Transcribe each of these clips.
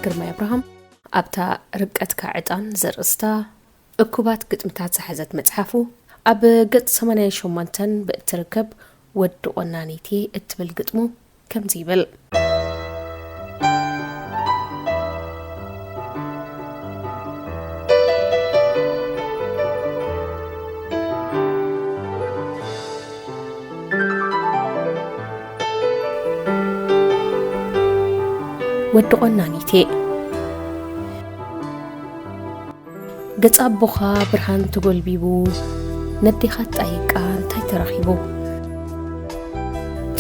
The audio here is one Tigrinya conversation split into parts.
ግርማይ ኣብርሃም ኣብታ ርቀትካ ዕጣን ዘርእስታ እኩባት ግጥምታት ዝሓዘት መጽሓፉ ኣብ ገጽ ሰማንያን ሸሞንተን ብእትርከብ ወዲ ቆናኒቴ እትብል ግጥሙ ከምዚ ይብል። ወዲ ቆናኒቴ። ገጽ ኣቦኻ ብርሃን ተጎልቢቡ፣ ነዴኻ ጣይቃ እንታይ ተረኺቡ?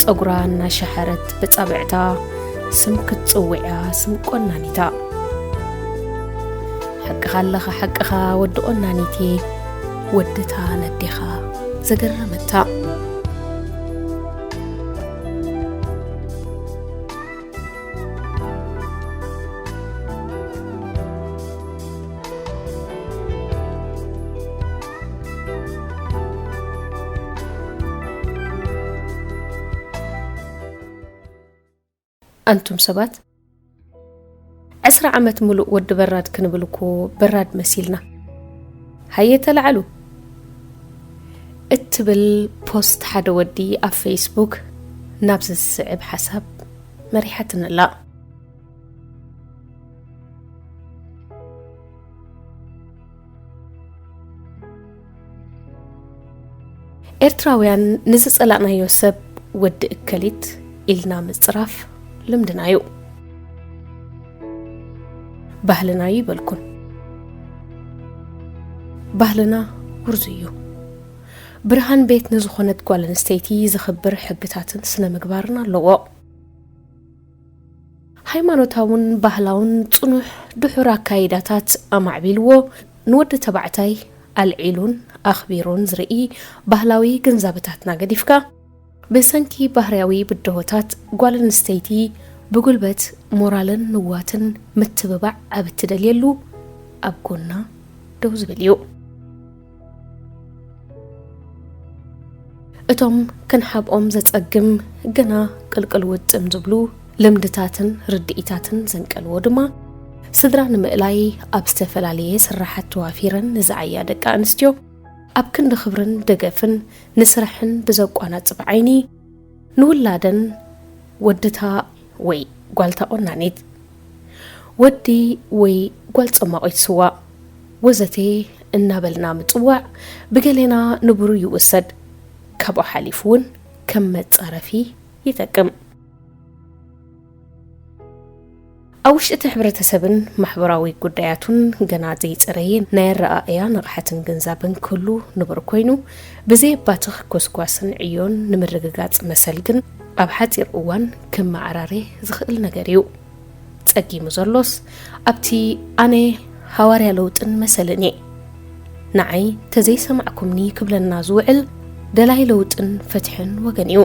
ጸጉራ እናሸሓረት ብጻብዕታ፣ ስም ክትጽውዕያ ስም ቆናኒታ። ሓቅኻ ኣለኻ ሓቅኻ ወዲ ቆናኒቴ፣ ወድታ ነዴኻ ዘገረመታ። ኣንቱም ሰባት፣ ዕስራ ዓመት ምሉእ ወዲ በራድ ክንብል እኮ በራድ መሲልና። ሃየ ተላዕሉ እትብል ፖስት ሓደ ወዲ ኣብ ፌስቡክ ናብዚ ዝስዕብ ሓሳብ መሪሓትኒ ኣላ። ኤርትራውያን ንዝጸላእናዮ ሰብ ወዲ እከሊት ኢልና ምጽራፍ ልምድና እዩ። ባህልና እዩ ይበልኩን። ባህልና ውርዙ እዩ። ብርሃን ቤት ንዝኾነት ጓል ኣንስተይቲ ዘኽብር ሕግታትን ስነ ምግባርን ኣለዎ። ሃይማኖታውን ባህላውን ጽኑሕ ድሑር ኣካይዳታት ኣማዕቢልዎ፣ ንወዲ ተባዕታይ ኣልዒሉን ኣኽቢሩን ዝርኢ ባህላዊ ግንዛበታትና ገዲፍካ፣ ብሰንኪ ባህርያዊ ብድሆታት ጓል ኣንስተይቲ ብጉልበት ሞራልን ንዋትን ምትብባዕ ኣብ እትደልየሉ ኣብ ጎና ደው ዝብል እዩ። እቶም ክንሓብኦም ዘጸግም ገና ቅልቅል ውጥም ዝብሉ ልምድታትን ርድኢታትን ዘንቀልዎ ድማ፣ ስድራ ንምእላይ ኣብ ዝተፈላለየ ስራሓት ተዋፊረን ንዝዓያ ደቂ ኣንስትዮ፣ ኣብ ክንዲ ክብርን ደገፍን ንስራሕን ብዘቋናጽብ ዓይኒ፣ ንውላደን ወድታ ወይ ጓልታ ቆናኒት፣ ወዲ ወይ ጓል ጸማቒት ስዋ፣ ወዘተ እናበልና ምጽዋዕ ብገሌና ንቡር ይውሰድ፣ ካብኡ ሓሊፉ እውን ከም መጻረፊ ይጠቅም። ኣብ ውሽጢ እቲ ሕብረተሰብን ማሕበራዊ ጉዳያቱን ገና ዘይጸረየ ናይ ኣረኣእያ ንቕሓትን ግንዛበን ክህሉ ንቡር ኮይኑ፣ ብዘየባትኽ ጎስጓስን ዕዮን ንምርግጋጽ መሰል ግን ኣብ ሓጺር እዋን ክመዓራረ ዝኽእል ነገር እዩ። ጸጊሙ ዘሎስ ኣብቲ ኣነ ሃዋርያ ለውጥን መሰልን እየ፣ ንዓይ ተዘይሰማዕኩምኒ ክብለና ዝውዕል ደላይ ለውጥን ፍትሕን ወገን እዩ።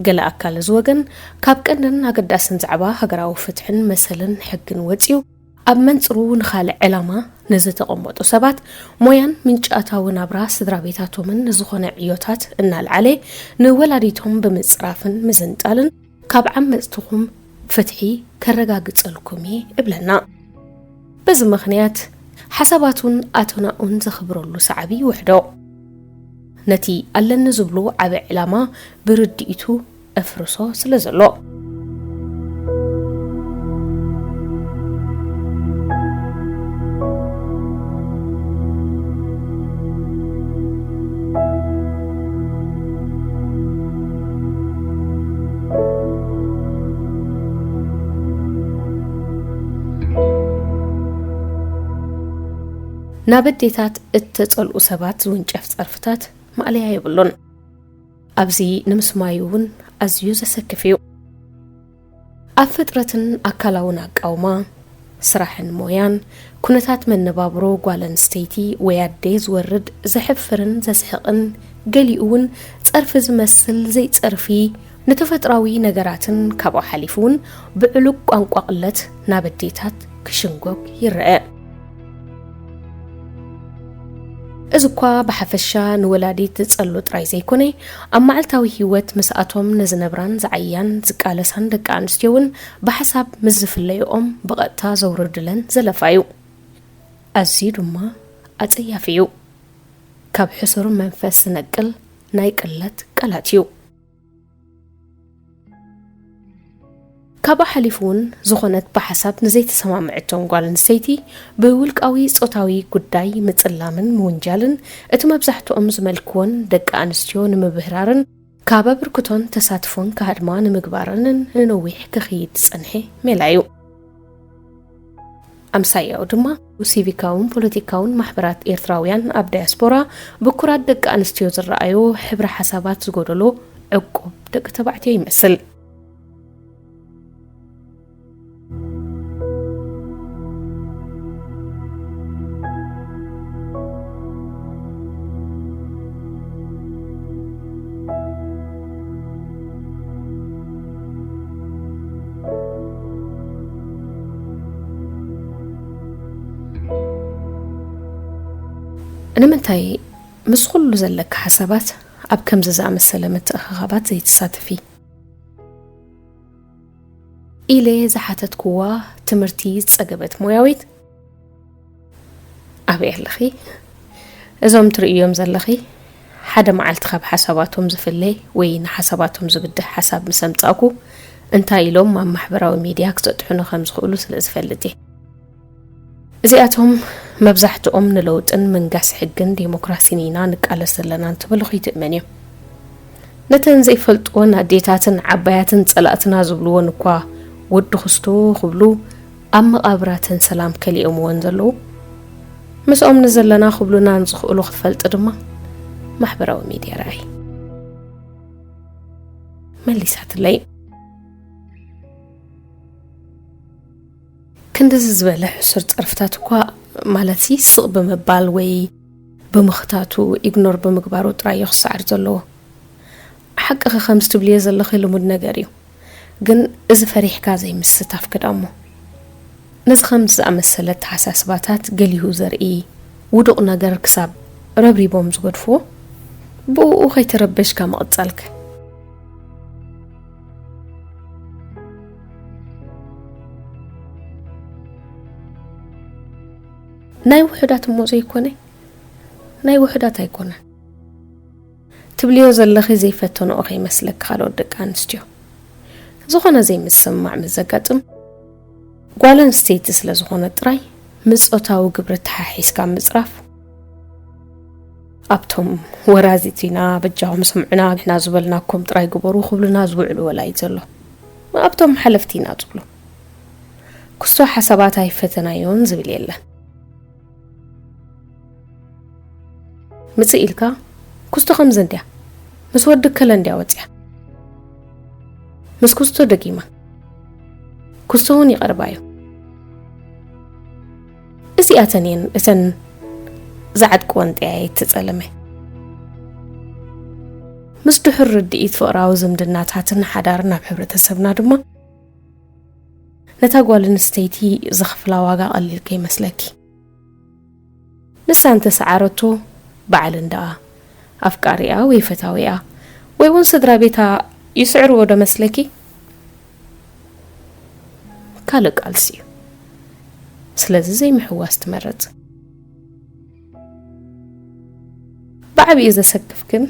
ገለ ኣካል እዚ ወገን ካብ ቀንድን ኣገዳስን ዛዕባ ሃገራዊ ፍትሕን መሰልን ሕግን ወጺኡ፣ ኣብ መንጽሩ ንኻልእ ዕላማ ንዝተቐመጡ ሰባት ሞያን ምንጪ ኣታዊ ናብራ ስድራ ቤታቶምን ንዝኾነ ዕዮታት እናልዓለ፣ ንወላዲቶም ብምጽራፍን ምዝንጣልን፣ ካብ ዓመጽትኹም ፍትሒ ከረጋግጸልኩም እየ እብለና። በዚ ምኽንያት ሓሳባቱን ኣተናኡን ዘኽብረሉ ሰዓቢ ይውሕዶ። ነቲ ኣለኒ ዝብሎ ዓቢ ዕላማ ብርድኢቱ እፍርሶ ስለ ዘሎ። ናብ ኣዴታት እተጸልኡ ሰባት ዝውንጨፍ ጸርፍታት ማእለያ የብሉን። ኣብዚ ንምስማዩ እውን ኣዝዩ ዘሰክፍ እዩ። ኣብ ፍጥረትን ኣካላውን ኣቃውማ፣ ስራሕን ሞያን፣ ኩነታት መነባብሮ ጓል ኣንስተይቲ ወይ ኣደ ዝወርድ ዘሕፍርን ዘስሕቕን፣ ገሊኡ እውን ጸርፊ ዝመስል ዘይጸርፊ፣ ንተፈጥራዊ ነገራትን ካብኡ ሓሊፉ እውን ብዕሉግ ቋንቋ ቅለት ናብ ኣዴታት ክሽንጎግ ይረአ። እዚ እኳ ብሓፈሻ ንወላዲት ዝጸሉ ጥራይ ዘይኮነ፣ ኣብ መዓልታዊ ህይወት ምስኣቶም ነዚ ነብራን ዝዓያን ዝቃለሳን ደቂ ኣንስትዮ እውን ብሓሳብ ምስ ዝፍለይኦም ብቐጥታ ዘውርድለን ዘለፋ እዩ። ኣዝዩ ድማ ኣጸያፊ እዩ። ካብ ሕሱር መንፈስ ዝነቅል ናይ ቅለት ቃላት እዩ። ካብኣ ሓሊፉ እውን ዝኾነት ብሓሳብ ንዘይተሰማምዐቶም ጓል ኣንስተይቲ ብውልቃዊ ጾታዊ ጉዳይ ምጽላምን ምውንጃልን እቲ መብዛሕትኦም ዝመልክዎን ደቂ ኣንስትዮ ንምብህራርን ካብ ኣበርክቶን ተሳትፎን ክሃድማ ንምግባረንን ንነዊሕ ክኽይድ ዝጸንሐ ሜላ እዩ። ኣምሳያኡ ድማ ሲቪካውን ፖለቲካውን ማሕበራት ኤርትራውያን ኣብ ዳያስፖራ ብኩራት ደቂ ኣንስትዮ ዝረኣዮ ሕብረ ሓሳባት ዝጎደሎ ዕቁብ ደቂ ተባዕትዮ ይመስል። ንምንታይ ምስ ኩሉ ዘለካ ሓሳባት ኣብ ከምዚ ዝኣመሰለ ምትእኽኻባት ዘይትሳተፊ? ኢለ ዝሓተትክዋ ትምህርቲ ዝጸገበት ሞያዊት፣ ኣበይ ኣለኺ? እዞም ትርእዮም ዘለኺ ሓደ መዓልቲ ካብ ሓሳባቶም ዝፍለ ወይ ንሓሳባቶም ዝብድህ ሓሳብ ምስ ኣምጻእኩ እንታይ ኢሎም ኣብ ማሕበራዊ ሚድያ ክሰጥሑኒ ከም ዝኽእሉ ስለ ዝፈልጥ እየ። እዚኣቶም መብዛሕትኦም ንለውጥን ምንጋስ ሕግን ዴሞክራሲን ኢና ንቃለስ ዘለና እንትበሉ ከይትእመን እዮም። ነተን ዘይፈልጥወን ኣዴታትን ዓባያትን ጸላእትና ዝብልወን እኳ ወዲ ክስቶ ክብሉ ኣብ መቓብራተን ሰላም ከሊኦምወን ዘለዉ፣ ምስኦም ንዘለና ክብሉና ንዝኽእሉ ክትፈልጢ ድማ ማሕበራዊ ሚድያ ረኣይ። መሊሳትለይ። ክንድዚ ዝበለ ሕሱር ጸርፍታት እኳ፣ ማለትሲ ስቕ ብምባል ወይ ብምኽታቱ፣ ኢግኖር ብምግባሩ ጥራይ እዩ ክሰዓር ዘለዎ። ሓቅኺ ከምዚ ትብልዮ ዘለኺ ልሙድ ነገር እዩ። ግን እዚ ፈሪሕካ ዘይምስታፍ ክዳሞ። ነዚ ከምዚ ዝኣመሰለ ኣተሓሳስባታት ገሊሁ ዘርኢ ውዱቕ ነገር ክሳብ ረብሪቦም ዝገድፍዎ፣ ብእኡ ከይተረበሽካ ምቕጻልከ? ናይ ውሑዳት እሞ ዘይኮነ? ናይ ውሑዳት ኣይኮነን። ትብልዮ ዘለኺ ዘይፈተንኦ ከይመስለኪ ካልኦት ደቂ ኣንስትዮ። ዝኾነ ዘይምስምማዕ ምስ ዘጋጥም፣ ጓል ኣንስተይቲ ስለ ዝኾነ ጥራይ ምጾታዊ ግብሪ ተሓሒዝካ ምጽራፍ፣ ኣብቶም ወራዚት ኢና፣ በጃኹም ስምዑና፣ ንሕና ዝበልናኩም ጥራይ ግበሩ ክብሉና ዝውዕሉ ወላ እዩ ዘሎ። ኣብቶም ሓለፍቲ ኢና ዝብሉ። ክስቶ ሓሳባት ኣይፈተናዮን ዝብል የለን። ምጽእ ኢልካ፣ ክስቶ ከምዚ እንድያ፣ ምስ ወዲ ከለ እንድያ ወጽያ። ምስ ክስቶ ደጊማ። ክስቶ እውን ይቐርባ እዩ። እዚኣተን እየን እተን ዝዓጥቅወን ጠያይት ትጸለመ። ምስ ድሑር ርድኢት ፍቕራዊ ዝምድናታትን ሓዳርን ኣብ ሕብረተሰብና ድማ፣ ነታ ጓል ኣንስተይቲ ዘኽፍላ ዋጋ ቀሊል ከይመስለኪ። ንሳ እንተሰዓረቶ፣ በዓል እንዳኣ፣ ኣፍቃሪኣ ወይ ፈታዊኣ፣ ወይ እውን ስድራ ቤታ ይስዕርዎ ዶ መስለኪ? ካልእ ቃልሲ እዩ። ስለዚ ዘይምሕዋስ ትመርጽ። ብዓቢኡ ዘሰክፍ ግን፣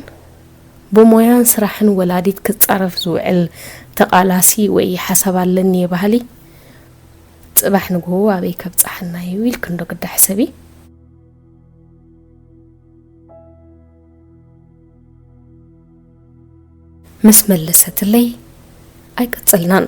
ብሞያን ስራሕን ወላዲት ክጻረፍ ዝውዕል ተቓላሲ ወይ ሓሳብ ኣለኒ እየ በሃሊ፣ ጽባሕ ንግሆ ኣበይ ከብጽሓና እዩ ኢልኪ እንዶ ግዳ ሕሰቢ። ምስ መለሰትለይ ኣይቀጸልናን።